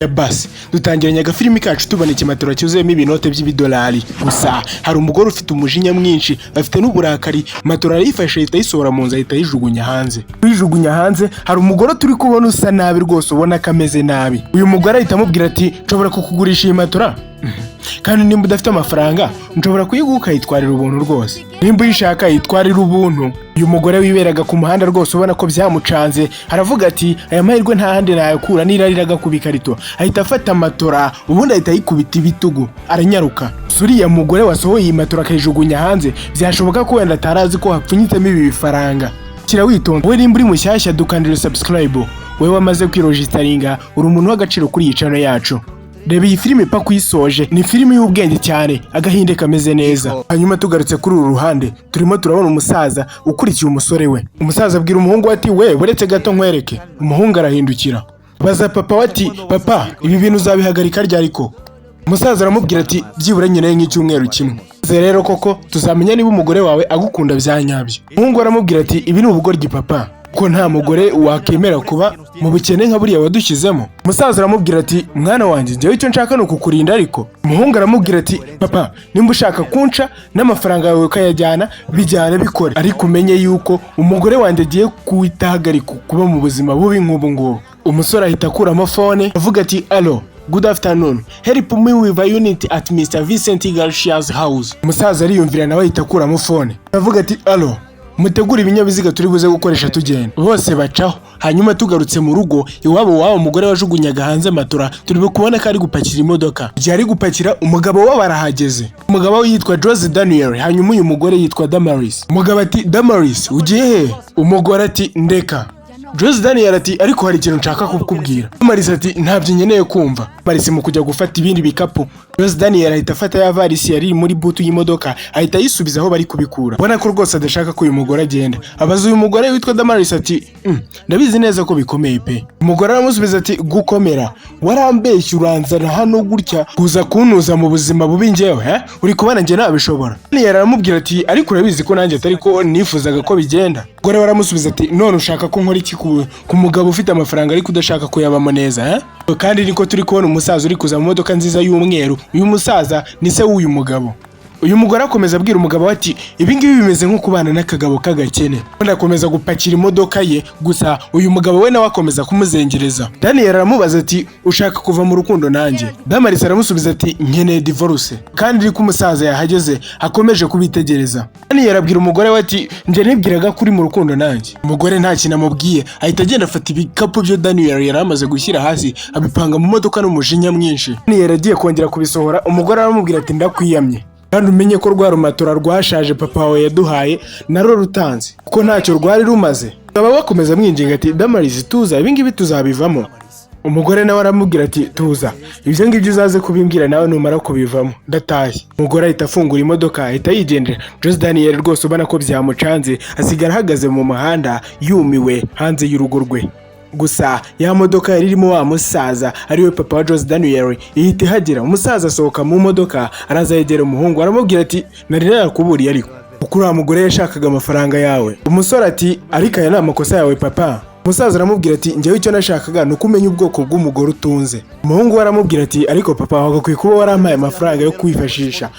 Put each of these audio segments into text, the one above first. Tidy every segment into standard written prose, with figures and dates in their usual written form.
Basi dutangiranye agafilimi kacu, tubona ikimatora cyuzuyemo ibinote by'ibidolari. Gusa hari umugore ufite umujinya mwinshi, afite n'uburakari. Matora arayifashe, ahita ayisohora mu nzu, ahita ayijugunya hanze. Kuyijugunya hanze, hari umugore turi kubona usa nabi rwose, ubona ko ameze nabi. Uyu mugore ahita amubwira ati: "Nshobora kukugurisha iyi matora, kandi nimba udafite amafaranga nshobora kuyiguha ukayitwarira ubuntu rwose. Nimba uyishaka, yitwarira ubuntu." Uyu mugore wiberaga ku muhanda rwose, ubona ko byamucanze, aravuga ati: "Aya mahirwe nta handi nayakura." Nirariraga ku bikarito, ahita afata matora, ubundi ahita ayikubita ibitugu, aranyaruka. Gusa uriya mugore wasohoye iyi matora akayijugunya hanze, byashoboka ko wenda atari azi ko hapfunyitsemo ibi bifaranga. Kira witonda wowe, nimba uri mushyashya dukandira subscribe. Wowe wamaze kwiregisteringa, uri umuntu w'agaciro kuri iyi channel yacu. Reba iyi filime paka uyisoje, ni filime y'ubwenge cyane, agahinde kameze neza. Hanyuma tugarutse kuri uru ruhande, turimo turabona umusaza ukurikiye umusore we. Umusaza abwira umuhungu we ati: "We, buretse gato nkwereke." Umuhungu arahindukira, baza papa we ati: "Papa, ibi bintu uzabihagarika ryari?" Ko umusaza aramubwira ati: "Byibura nkeneye nk'icyumweru kimwe. Maze rero koko tuzamenya niba umugore wawe agukunda bya nyabyo." Umuhungu aramubwira ati: "Ibi ni ubugoryi papa, ko nta mugore wakemera kuba mu bukene nka buriya wadushyizemo." Umusaza aramubwira ati: "Mwana wanjye, njyewe icyo nshaka ni ukukurinda." Ariko umuhungu aramubwira ati: "Papa, nimba ushaka kunca n'amafaranga yawe ukayajyana, bijyane, bikore, ariko umenye yuko umugore wanjye agiye kuwitahagarika kuba mu buzima bubi nk'ubu ngubu." Umusore ahita akuramo phone, avuga ati: "Allo, good afternoon, help me with a unit at Mr. Vincent Garcia's house." Umusaza ariyumvira, nawe ahita akuramo phone, avuga ati: "Allo, mutegure ibinyabiziga turi buze gukoresha tugenda." Bose bacaho. Hanyuma tugarutse mu rugo iwabo wabo mugore wajugunyaga hanze matora, turi kubona ko ari gupakira imodoka. Igihe ari gupakira, umugabo wabo arahageze. Umugabo we yitwa Jose Daniel, hanyuma uyu mugore yitwa Damaris. Umugabo ati: "Damaris, ugiye he?" Umugore ati: "Ndeka." Jose Daniel ati: "Ariko hari ikintu nshaka kukubwira." Marisi ati: "Ntabyo nkeneye kumva." Marisi mu kujya gufata ibindi bikapu, Jose Daniel ahita afata ya varisi yari iri muri boot y'imodoka, ahita ayisubiza aho bari kubikura. Ubona ko rwose adashaka ko uyu mugore agenda. Abaza uyu mugore witwa Damaris ati: Ndabizi neza ko bikomeye pe." Umugore aramusubiza ati: "Gukomera? Warambeshye, uranzana hano gutya kuza kuntuza mu buzima bubi njyewe, he? Uri kubona njye nabishobora?" Daniel aramubwira ati: "Ariko urabizi ko nanjye atari ko nifuzaga ko bigenda." Umugore we aramusubiza ati: "None ushaka ko nkora iki ku mugabo ufite amafaranga ariko udashaka kuyabamo neza, he?" Kandi niko turi kubona umusaza uri kuza mu modoka nziza y'umweru. Uyu musaza ni se w'uyu mugabo. Uyu mugore akomeza abwira umugabo we ati: "Ibi ngibi bimeze nko kubana n'akagabo k'agakene." Undi akomeza gupakira imodoka ye, gusa uyu mugabo we nawe akomeza kumuzengereza. Daniel aramubaza ati: "Ushaka kuva mu rukundo nanjye?" Damaris aramusubiza ati: "Nkeneye divorce." Kandi ariko umusaza yahageze, akomeje kubitegereza. Daniel abwira umugore we ati: "Njye nibwiraga ko uri mu rukundo nanjye." Umugore nta kintu amubwiye, ahita agenda afata ibikapu byo Daniel yari amaze gushyira hasi, abipanga mu modoka n'umujinya mwinshi. Daniel agiye kongera kubisohora, umugore aramubwira ati: "Ndakwiyamye, kandi umenye ko rwa rumatora rwashaje papa wawe yaduhaye narwo rutanze, kuko ntacyo rwari rumaze." Baba bakomeza amwinginga ati: "Damaris, tuza, ibingibi tuzabivamo." Umugore nawe aramubwira ati: "Tuza, ibyo ngibyo uzaze kubimbwira nawe numara kubivamo, ndatashye." Umugore ahita afungura imodoka, ahita yigendera. Jose Daniel rwose ubona ko byamucanze, asigara ahagaze mu muhanda yumiwe hanze y'urugo rwe. Gusa ya modoka yari irimo wa musaza, ariwe papa wa Jose Daniel, ihita ihagera. Umusaza asohoka mu modoka, araza yegera umuhungu, aramubwira ati: "Nari narakuburiye ariko, kuko uriya mugore yashakaga amafaranga yawe." Umusore ati: "Ariko aya ni amakosa yawe, papa." Umusaza aramubwira ati: "Njyewe icyo nashakaga ni uko umenya ubwoko bw'umugore utunze." Umuhungu we aramubwira ati: "Ariko papa, wagakwiye kuba warampaye amafaranga yo kwifashisha.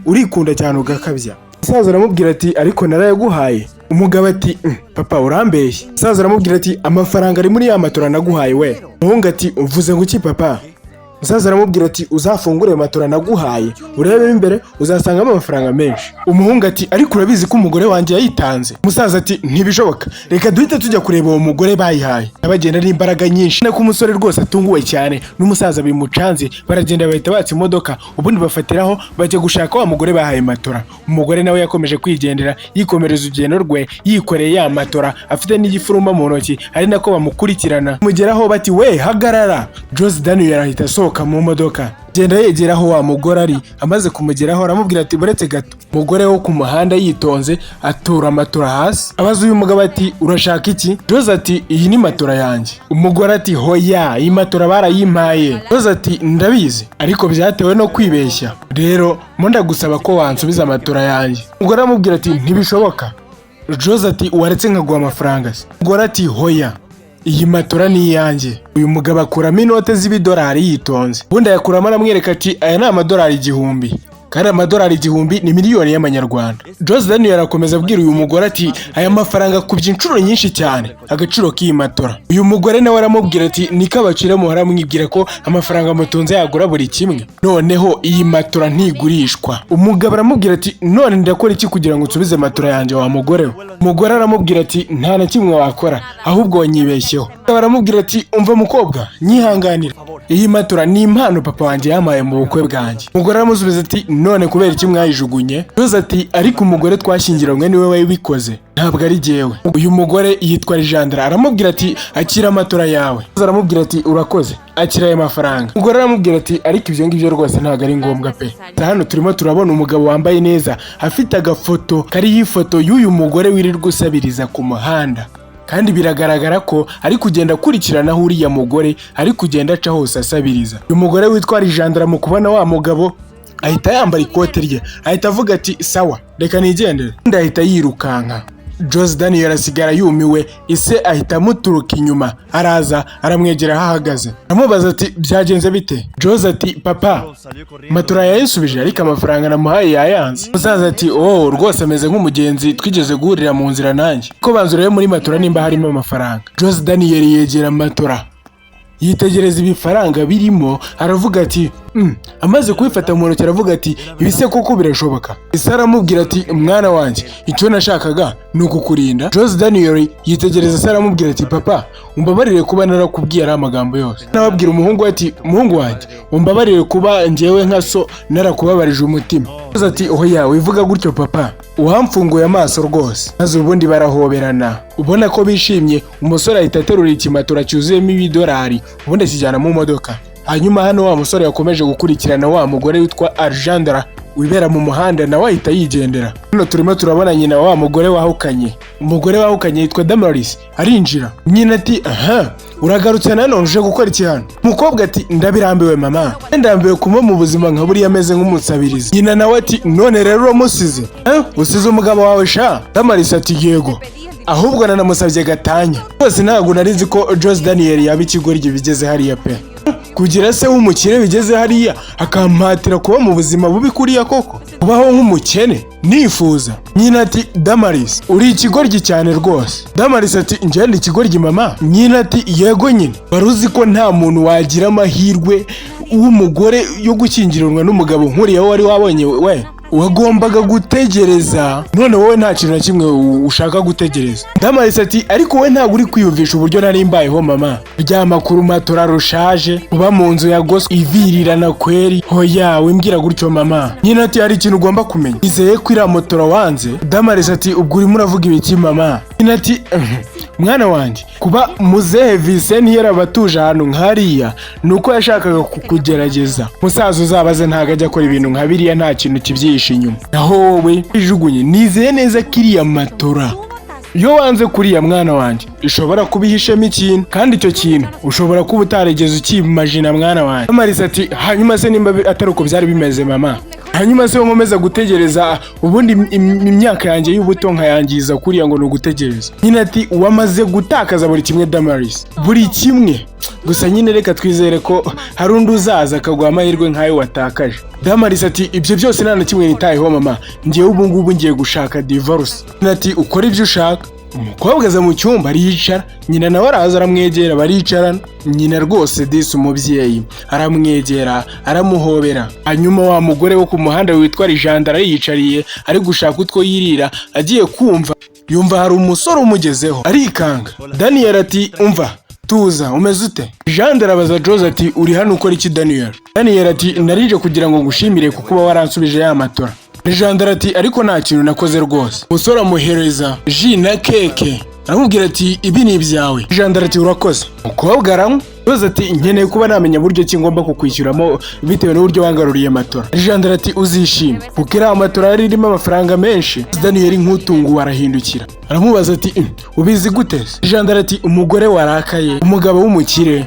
Urikunda cyane ugakabya." Umusaza aramubwira ati: "Ariko narayaguhaye." Umugabo ati: Papa, urambeshye." Umusaza aramubwira ati: "Amafaranga ari muri ya matora naguhaye we." Umuhungu ati: "Uvuze ngo iki, papa?" Umusaza aramubwira ati: "Uzafungure matora naguhaye, urebemo imbere, uzasangamo amafaranga menshi." Umuhungu ati: "Ariko urabizi ko umugore wanjye yayitanze." Umusaza ati: "Ntibishoboka, reka duhite tujya kureba uwo mugore bayihaye." Bagenda n'imbaraga nyinshi, nako umusore rwose atunguwe cyane n'umusaza bimucanze. Baragenda, bahita batsa imodoka, ubundi bafatiraho bajya gushaka wa mugore bahaye matora. Umugore nawe yakomeje kwigendera, yikomereza urugendo rwe, yikoreye ya matora, afite n'igifurumba mu ntoki, ari nako bamukurikirana. Mugeraho bati: "We, hagarara!" Jose Daniel ahita asohoka mu modoka, genda yegera aho wa mugore ari. Amaze kumugeraho, aramubwira ati: "Buretse gato." Umugore wo ku muhanda yitonze atura matora hasi, abaza uyu mugabo ati: "Urashaka iki?" Jose ati: "Iyi ni matora yanjye." Umugore ati: "Hoya, iyi matora barayimpaye." Jose ati: "Ndabizi, ariko byatewe no kwibeshya. Rero mo ndagusaba ko wansubiza matora yanjye." Umugore aramubwira ati: "Ntibishoboka." Jose ati: "Waretse nkaguha amafaranga se?" Umugore ati: "Hoya." Iyi matora ni iyanjye. Uyu mugabo akuramo inote z'ibidolari yitonze, ubundi ayakuramo, aramwereka ati: "Aya ni amadolari 1000, kandi amadolari 1000 ni miliyoni y'amanyarwanda." Jose Daniel arakomeza abwira uyu mugore ati: "Aya mafaranga akubye inshuro nyinshi cyane agaciro k'iyi matora." Uyu mugore nawe aramubwira ati: "Niko abakire muhora mwibwira ko amafaranga mutunze yagura buri kimwe. Noneho iyi matora ntigurishwa." Umugabo aramubwira ati: "None ndakora iki kugira ngo nsubize matora yanjye, wa mugore we?" Umugore aramubwira ati: "Nta na kimwe wakora, ahubwo wanyibeshyeho." Umugabo aramubwira ati: "Umva mukobwa, nyihanganira, iyi matora ni impano papa wanjye yampaye mu bukwe bwanjye." Umugore aramusubiza ati: "None kubera iki mwayijugunye?" Jose ati: "Ariko umugore twashyingiranywe niwe wabikoze, ntabwo ari jyewe." Uyu mugore yitwa Lijandra. Aramubwira ati: "Akira amatora yawe." Jose aramubwira ati: "Urakoze, akira aya mafaranga." Umugore aramubwira ati: "Ariko ibyo ngibyo rwose ntabwo ari ngombwa pe." Hano turimo turabona umugabo wambaye neza, afite agafoto kariho ifoto y'uyu mugore wirirwa usabiriza ku muhanda, kandi biragaragara ko ari kugenda akurikirana aho uriya mugore ari kugenda aca hose asabiriza. Uyu mugore witwa Lijandra, mu kubona wa mugabo, ahita yambara ikote rye, ahita avuga ati: "Sawa, reka nigendere." Undi ahita yirukanka. Jose Daniel asigara yumiwe. Ise ahita amuturuka inyuma, araza aramwegera aho ahagaze, aramubaza ati: "Byagenze bite?" Jose ati: "Papa, matora yayisubije, ariko amafaranga namuhaye yayanze." Umusaza ati: "Oh, rwose ameze nk'umugenzi twigeze guhurira mu nzira nanjye. Ko banza urebe muri matora nimba harimo amafaranga." Jose Daniel yegera matora, yitegereza ibifaranga birimo, aravuga ati Amaze kubifata mu ntoki aravuga ati: "Ibi se koko birashoboka?" Ise aramubwira ati: "Mwana wanjye, icyo nashakaga ni ukukurinda." Jose Daniel yitegereza se, aramubwira ati: "Papa, umbabarire kuba narakubwiye ari amagambo yose." Nababwira umuhungu we ati: "Umuhungu wanjye, umbabarire kuba njyewe nka so narakubabarije umutima." Jose ati: "Oya, wivuga gutyo papa, uhamfunguye amaso rwose." Maze ubundi barahoberana, ubona ko bishimye. Umusore ahita aterura ikimatora cyuzuyemo ibidolari, ubundi akijyana mu modoka. Hanyuma hano wa musore yakomeje gukurikirana wa mugore witwa Alejandra wibera mu muhanda, nawe ahita yigendera. Hano turimo turabona nyina wa mugore wahukanye. Umugore wahukanye yitwa Damaris. Arinjira, nyina ati: "Aha, uragarutse nanone, uje gukora iki hano?" Umukobwa ati: "Ndabirambiwe mama, ndambiwe kuba mu buzima nka buriya ameze nk'umusabirizi." Nyina nawe ati: "None rero uramusize? Eh? Usize umugabo wawe sha?" Damaris ati: "Yego, ahubwo nanamusabye gatanya rwose. Ntabwo nari nzi ko Jose Daniel yaba ikigoryi bigeze hariya pe. Kugira se w'umukire bigeze hariya, akampatira kuba mu buzima bubi kuriya koko, kubaho nk'umukene nifuza." Nyina ati: "Damaris, uri ikigoryi cyane rwose." Damaris ati: "Njye ndi ikigoryi mama?" Nyina ati: "Yego nyine, wari uzi ko nta muntu wagira amahirwe w'umugore yo gushyingiranwa n'umugabo nk'uriya wari wabonye? We wagombaga gutegereza, none wowe nta kintu na kimwe ushaka gutegereza." Damaris ati: "Ariko wowe ntabwo uri kwiyumvisha uburyo nari mbayeho mama. Ryama ku rumatora rushaje, kuba mu nzu ya goswe ivirirana kweri. Hoya, wimbwira gutyo mama." Nyina ati: "Hari ikintu ugomba kumenya, nizeye ko iriya motora wanze." Damaris ati: "Ubwo urimo uravuga ibiki mama?" Nyina ati: "Mwana wanjye, kuba muzehe Vincent yarabatuje ahantu nk'hariya ni uko yashakaga kukugerageza. Musaza uzabaze, ntabwo ajya akora ibintu nka biriya nta kintu kibyihishe inyuma. Naho wowe ijugunye, nizeye neza ko iriya matora iyo wanze kuriya, mwana wanjye, ishobora kuba ihishemo ikintu, kandi icyo kintu ushobora kuba utarigeze ukimajina, mwana wanjye." Damaris ati: "Hanyuma se nimba atari uko byari bimeze mama, hanyuma se nkomeza gutegereza, ubundi imyaka yanjye y'ubuto nkayangiza kuriya ngo ni ugutegereza?" Nyina ati: "Wamaze gutakaza buri kimwe Damaris, buri kimwe. Gusa nyine reka twizere ko hari undi uzaza akaguha amahirwe nk'ayo watakaje." Damaris ati: "Ibyo byose nta na kimwe nitayeho mama, ngewe ubu ngubu ngiye gushaka divorce." Nyina ati: "Ukora ibyo ushaka." Umukobwa aza mu cyumba aricara, nyina nawe araza aramwegera, baricarana. Nyina rwose disi umubyeyi aramwegera, aramuhobera. Hanyuma wa mugore wo ku muhanda witwa Lijandara ariyicariye, ari gushaka utwo yirira. Agiye kumva yumva hari umusore umugezeho, arikanga. Daniel ati: "Umva, tuza, umeze ute?" Jean arabaza Jose ati: "Uri hano ukora iki, Daniel?" Daniel ati: "Narije kugira ngo ngushimire kuko uba waransubije ya matora." Jean ati: "Ariko nta kintu nakoze rwose." Umusore amuhereza jus na keke, aramubwira ati: "Ibi ni ibyawe." Jean ati: "Urakoze." Umukobwa aranywa. Jose ati: "Nkeneye kuba namenya buryo ki ngomba kukwishyuramo bitewe n'uburyo wangaruriye matora." Jean ati: "Uzishime, kuko iriya matora yari irimo amafaranga menshi." Daniel nk'utunguwe arahindukira, aramubaza ati: Ubizi gute se?" Jean ati: "Umugore warakaye, umugabo w'umukire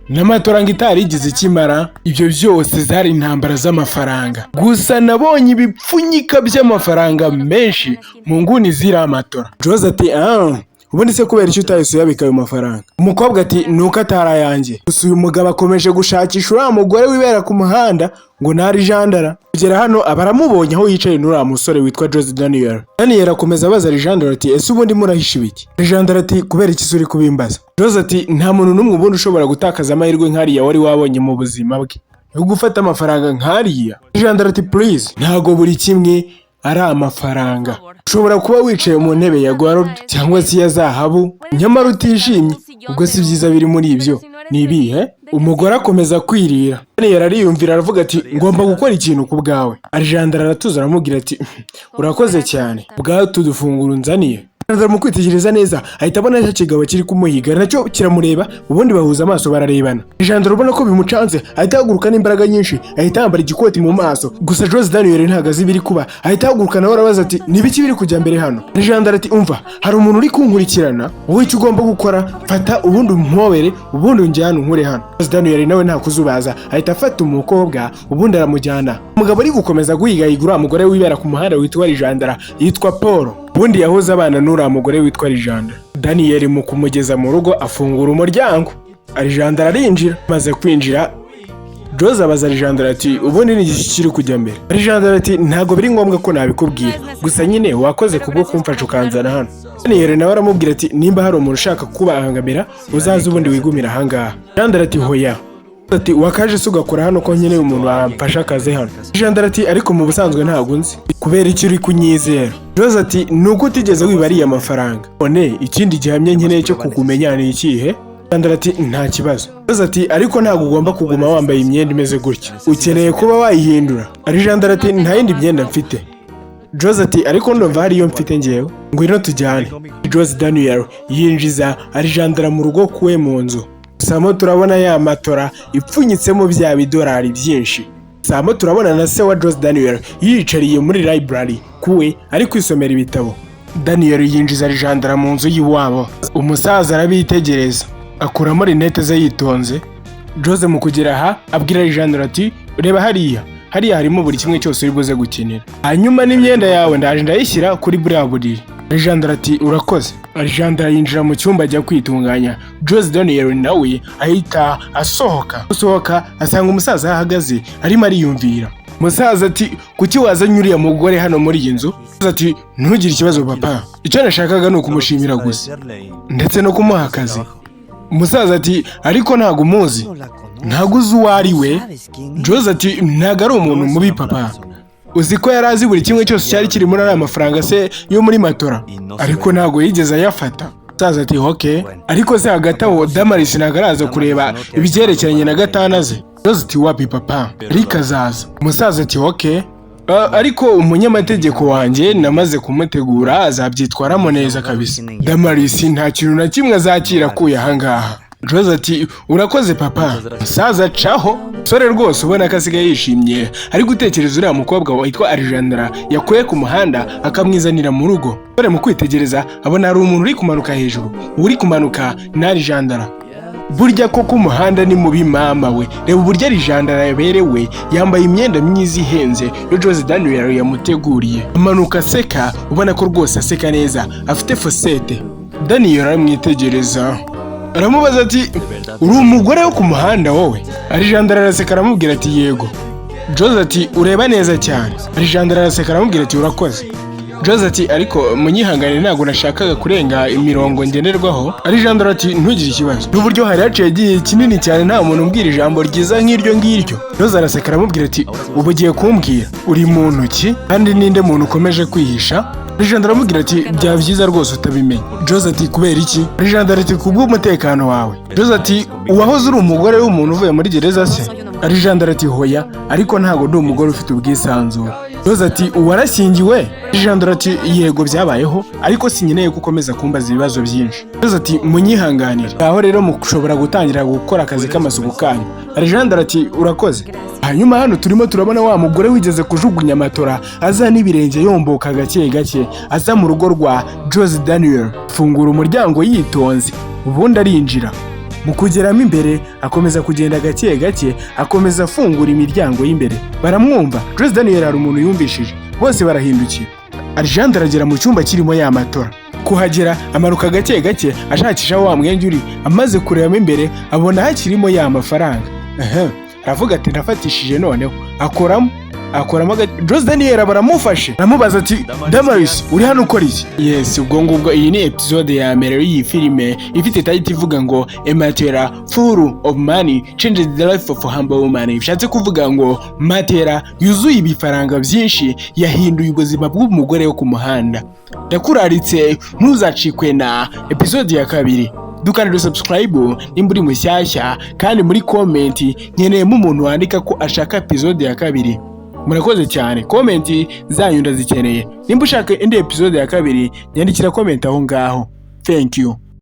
n'amatora ngo itarigize ikimara, ibyo byose zari intambara z'amafaranga. Gusa nabonye ibipfunyika by'amafaranga menshi mu nguni z'iriya matora." Jose ati: "Ah." Ubundi se kubera icyo utahise uyabika ayo mafaranga? Umukobwa ati: "Nuko atari ayanjye." Gusa uyu mugabo akomeje gushakisha uriya mugore wibera ku muhanda ngo ntari Jandara. Kugera hano aba aramubonye aho yicaye n'uriya musore witwa Jose Daniel. Daniel akomeza abaza Jandara ati: "Ese ubundi murahisha ibiki?" Jandara ati: "Kubera iki se uri kubimbaza?" Jose ati: "Nta muntu n'umwe ubundi ushobora gutakaza amahirwe nk'ariya wari wabonye mu buzima bwe yo gufata amafaranga nk'ariya." Jandara ati: "Please, ntago buri kimwe ari amafaranga. Ushobora kuba wicaye mu ntebe ya gold cyangwa se iya zahabu, nyamara utishimye. Ubwo si byiza biri muri ibyo ni ibihe?" Umugore akomeza kwirira. Daniel ariyumvira, aravuga ati: "Ngomba gukora ikintu ku bwawe." Arijandara aratuza, aramubwira ati: "Urakoze cyane bw'utu dufunguro unzaniye." Arijandara mu kwitegereza neza ahita abona cya kigabo kiri kumuhiga nacyo kiramureba, ubundi bahuza amaso bararebana. Arijandara ubona ko bimucanze ahita ahaguruka n'imbaraga nyinshi, ahita yambara igikoti mu maso. Gusa Jose Daniel ntabwo azi ibiri kuba, ahita ahaguruka nawe arabaza ati: "Ni ibiki biri kujya mbere hano?" Arijandara ati: "Umva, hari umuntu uri kunkurikirana. Wowe icyo ugomba gukora, fata ubundi umpobere, ubundi unjyane unkure hano." Jose Daniel nawe nta kuzubaza, ahita afata umukobwa ubundi aramujyana. Umugabo ari gukomeza guhigahiga uriya mugore wibera ku muhanda witwa Rijandara yitwa Paul. Ubundi yahoze abana n'uriya mugore witwa Rijandara. Daniel mu kumugeza mu rugo afungura umuryango, Arijandara arinjira. Amaze kwinjira, Jose abaza Arijandara ati: "Ubundi ni iki kiri kujya mbere?" Arijandara ati: "Ntabwo biri ngombwa ko nabikubwira, gusa nyine wakoze kubwo kumfasha ukanzana hano." Daniel nawe aramubwira ati: "Nimba hari umuntu ushaka kukubangamira, uzaze ubundi wigumire ahangaha." Arijandara ati: "Hoya." Ati: "Wakaje se ugakora hano ko nkeneye umuntu wamfasha akazi hano?" Jandara ati: "Ariko mu busanzwe ntabwo nzi kubera icyo uri kunyizera." Jose ati: "Ni uko utigeze wiba ariya mafaranga. None ikindi gihamya nkeneye cyo kukumenya ni ikihe?" Jandara ati: "Nta kibazo." Jose ati: "Ariko ntabwo ugomba kuguma wambaye imyenda imeze gutya, ukeneye kuba wayihindura." Ari Jandara ati: "Nta yindi myenda mfite." Jose ati: "Ariko ndumva hariyo mfite ngewe, ngwino tujyane." Jose Daniel yinjiza Arijandara mu rugo kuwe mu nzu. Samo turabona ya matora ipfunyitsemo bya bidolari byinshi. Samo turabona na se wa Jose Daniel yiyicariye muri library kuwe ari kwisomera ibitabo. Daniel yinjiza Arijandara mu nzu y'iwabo. Umusaza arabitegereza, akuramo rinete ze yitonze. Jose mu kugera aha abwira Arijandara ati: "Reba hariya, hariya harimo buri kimwe cyose uri buze gukenera, hanyuma n'imyenda yawe ndaje ndayishyira kuri buriya buriri." Arijandara ati: "Urakoze." Arijandara yinjira mu cyumba ajya kwitunganya. Jose Daniel nawe ahita asohoka. Gusohoka asanga umusaza aho ahagaze arimo ariyumvira. Umusaza ati: "Kuki wazanye uriya mugore hano muri iyi nzu?" Umusaza ati: "Ntugire ikibazo papa, icyo nashakaga ni ukumushimira gusa ndetse no kumuha akazi." Umusaza ati: "Ariko ntabwo umuzi, ntabwo uzi uwo ari we." Jose ati: "Ntabwo ari umuntu mubi papa. Uzi ko yari azi buri kimwe cyose cyari kiri muri ariya mafaranga se yo muri matora, ariko ntabwo yigeze ayafata." Umusaza ati: "Okay, ariko se hagati aho Damaris ntabwo araza kureba ibyerekeranye na gatana ze?" Jose ati: "Wapi papa, ariko azaza." Umusaza ati: "Okay. Ariko umunyamategeko wanjye namaze kumutegura, azabyitwaramo neza kabisa. Damaris nta kintu na kimwe azakira akuye ahangaha." Jose ati: "Urakoze papa." Umusaza acaho. Umusore rwose ubona ko asigaye yishimye, ari gutekereza uriya mukobwa witwa Arijandara yakuye ku muhanda akamwizanira mu rugo. Umusore mu kwitegereza abona hari umuntu uri kumanuka hejuru. Uri kumanuka ni Arijandara. Burya koko umuhanda ni mubi mama we! Reba uburyo Arijandara yaberewe, yambaye imyenda myiza ihenze yo Jose Daniel yamuteguriye. Amanuka aseka, ubona ko rwose aseka neza, afite fosete. Daniel aramwitegereza, aramubaza ati: "Uri umugore wo ku muhanda wowe?" Arijandara araseka, aramubwira ati: "Yego." Jose ati: "Ureba neza cyane." Arijandara araseka, aramubwira ati: "Urakoze." Jose ati: "Ariko munyihangane, ntabwo nashakaga kurenga imirongo ngenderwaho." Arijandara ati: "Ntugire ikibazo, n'uburyo hari haciye igihe kinini cyane nta muntu umbwira ijambo ryiza nk'iryo ngiryo." Jose araseka, aramubwira ati: "Ubu ugiye kumbwira uri muntu ki, kandi ninde muntu ukomeje kwihisha?" Arijandara aramubwira ati: "Byaba byiza rwose utabimenya." Jose ati: "Kubera iki?" Arijandara ati: "Kubw'umutekano wawe." Jose ati: "Uwahoze uri umugore w'umuntu uvuye muri gereza se?" Arijandara ati: "Hoya, ariko ntabwo ndi umugore ufite ubwisanzure." Jose ati: "Uwarashyingiwe?" Arijandara ati: "Yego, byabayeho, ariko sinkeneye ko ukomeza kumbaza ibibazo byinshi." Jose ati: "Munyihanganire, aho rero mushobora gutangira gukora akazi k'amasuku kanyu." Arijandara ati: "Urakoze." Hanyuma hano turimo turabona wa mugore wigeze kujugunya matora aza n'ibirenge yomboka gake gake, aza mu rugo rwa Jose Daniel, fungura umuryango yitonze, ubundi arinjira. Mu kugeramo imbere akomeza kugenda gake gake, akomeza afungura imiryango y'imbere. Baramwumva. Jose Daniel hari umuntu yumvishije, bose barahindukira. Arijandara agera mu cyumba kirimo ya matora. Kuhagera amanuka gake gake ashakisha aho wa mwenge uri. Amaze kurebamo imbere, abona hakirimo ya mafaranga. Aha, aravuga ati: "Ndafatishije noneho." Akoramo, akoramo. Jose Daniel baramufashe, aramubaza ati: "Damaris, uri hano ukora iki?" Yes, ubwo ngubwo iyi ni episode ya mbere y'iyi filime ifite title ivuga ngo "A Matera Full of Money Changes the Life of a Humble Woman", bishatse kuvuga ngo matera yuzuye ibifaranga byinshi yahinduye ubuzima bw'umugore wo ku muhanda. Ndakuraritse, ntuzacikwe na episode ya kabiri. Dukandira subscribe nimba uri mushyashya, kandi muri comment nkeneyemo umuntu wandika ko ashaka episode ya kabiri. Murakoze cyane, comment zanyu ndazikeneye. Nimba ushaka indi episode ya kabiri, nyandikira comment aho ngaho. Thank you.